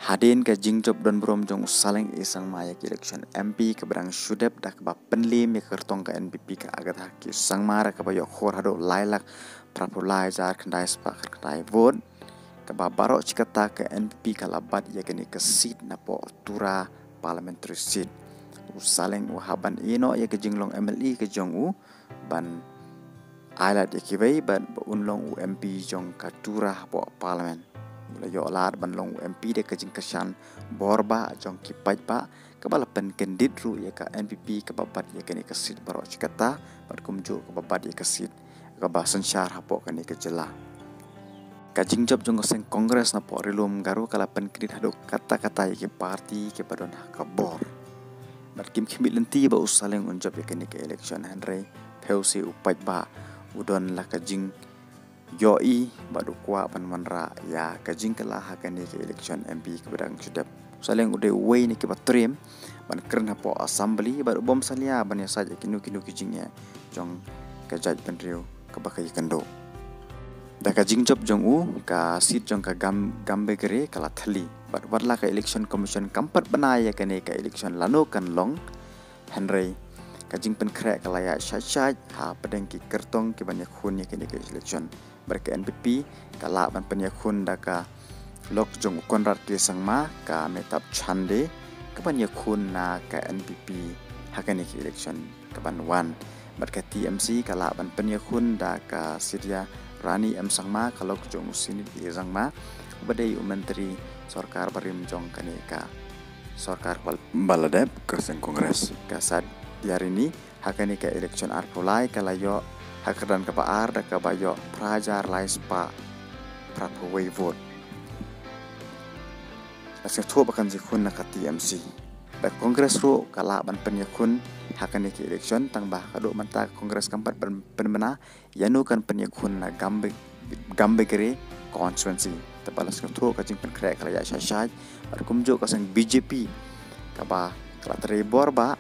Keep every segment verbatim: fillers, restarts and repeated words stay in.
Hadien ka jingjop don burom jong u Saleng A Sangma ïa ka election M P kaba dang shu dep, da kaba pynliem ïa ka kyrtong ka N P P ka Agatha K Sangma, da kaba ïoh khor haduh lai lak phra phew lai hajar khyndai spah khyndai vote, kaba baroh shi katta ka N P P ka la bat ïa kane ka seat napoh Tura parliamentary seat. U Saleng u hap ban ïehnoh ïa ka jinglong M L A ka jong u, ban ai lad ïa kiwei bad ba un long u M P jong ka Tura hapoh parliament. U la ïoh lad ban long u M P da ka jingkyrshan bor bah jong ki paidbah, kaba la pynkyndit ruh ïa ka N P P kaba bat ïa kane ka seat baroh shi katta, bad kumjuh kaba bat ïa ka seat kaba synshar hapoh kane ka jylla. Ka jingjop jong ka seng Congress napoh Ri-lum Garo ka la pynkyndit haduh katta katta ïa ki party kiba don ha ka bor. Bad kim khmih lynti ba u Saleng un jop ïa kane ka election, hynrei phewse u paidbah u don la ka jingïohi bad u kwah ban wanrah ïa ka jingkylla ha kane ka election M P kaba dang shu dep. U Saleng u dei uwei na kiba triem ban kren hapoh Assembly bad u bym salia ban ïasaid ïa kino kino ki jingeh jong ka jaitbynriew kaba ka ïakynduh. Da ka jingjop jong u, ka seat jong ka Gam-, Gambegre ka la thylli. Bad watla ka Election Commission kam pat bna ïa kane ka election lano kan long, hynrei ka jingpynkhreh ka la ïaid shait shait hapdeng ki kyrtong kiban ïakhun ïa kane ka election. Bad ka N P P ka lah ban pynïakhun da ka lok jong u Conrad K Sangma, ka Mehtab Chande, kaban ïakhun na ka N P P ha kane ka election kaban wan. Bad ka T M C ka lah ban pynïakhun da ka Saidaryarani M Sangma, ka lok jong u Sniet A Sangma, uba dei u myntri sorkar barim jong kane ka sorkar ba la dep ka seng Congress. Ka Saidaryani ha kane ka election arphew lai ka la ïoh ha ka kyrdan kaba ar da kaba ïoh phra hajar lai spah phra phew wei vote. La sngewthuh ba kan sa ïakhun na ka T M C. Bad Congress ruh ka lah ban pynïakhun ha kane ka election, tang ba haduh mynta ka Congress kam pat pyn-, pynbna ïano kan pynïakhun na Gambe-, Gambegre constituency. Te ba la sngewthuh ka jingpynkhreh ka la ïaid shait shait, bad kumjuh ka seng B J P kaba ka la trei bor bah.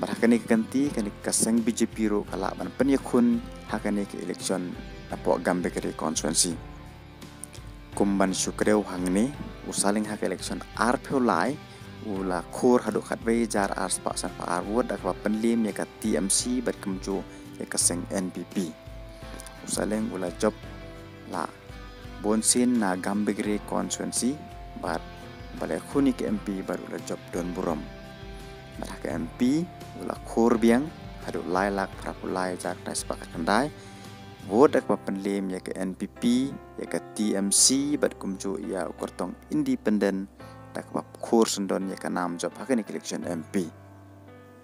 Bad ha kane ka kynti, kane ka seng B J P ruh ka lah ban pynïakhun ha kane ka election napoh Gambegre constituency. Kumban shu kdew hangne, u Saleng ha ka election arphew lai u la khor haduh khatwei hajar ar spah sanphew ar vote da kaba pynliem ïa ka T M C bad kumjuh ïa ka seng N P P. U Saleng u la jop la bunsien na Gambegre constituency bad ba la ïakhun ïa ka M P bad u la jop don burom. Bad ha ka M P u la khor biang haduh lai lak phra phew lai hajar khyndai spah khyndai vote da kaba pynliem ïa ka N P P, ïa ka T M C bad kumjuh ïa u kyrtong independent da kaba khor syndon ïa ka nam jop ha kane ka election M P.